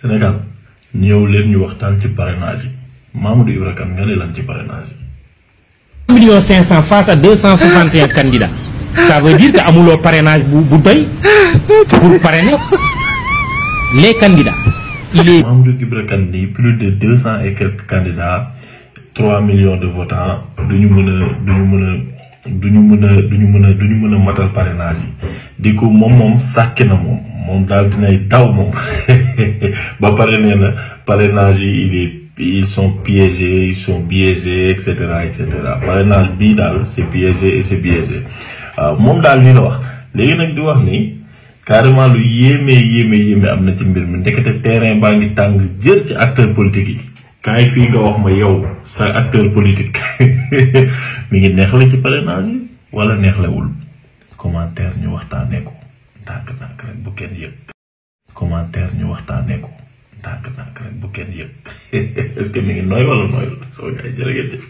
Sénégal ñëw leen ñu waxtaan ci parrainage yi Mamadou Ibra Kane nga ne lan ci parrainage yi. 1,5 million face à 261 candidats ça veut dire que amuloo parrainage bu doy pour parrainer les candidats. Il est Mamadou Ibra Kane ni plus de 200 et quelques candidats 3 millions de votants duñu mën a matal parrainage yi di ko moom sàkki na moom daal dinay daw moom ba pare nee na parrainage yi ils sont piégés, ils sont biaisés, etc. Parrainage bii daal c'est piégé et c'est biaisé waaw moom daal lii la wax léegi nag di wax ni carrément lu yéeme am na ci mbir mi ndekete terrain baa ngi tàng jër ci acteur politique yi kaay fii nga wax ma yow sa acteur politique mi ngi neexle ci parrainage yi wala neexlewul commentaire ñu waxtaanee ko ndànk rek bu kenn yëg commentaire ñu waxtaanee ko ndànk rek bu kenn yëg est-ce que mi ngi nooy wala nooyul soo gaay jërë ngeen jëf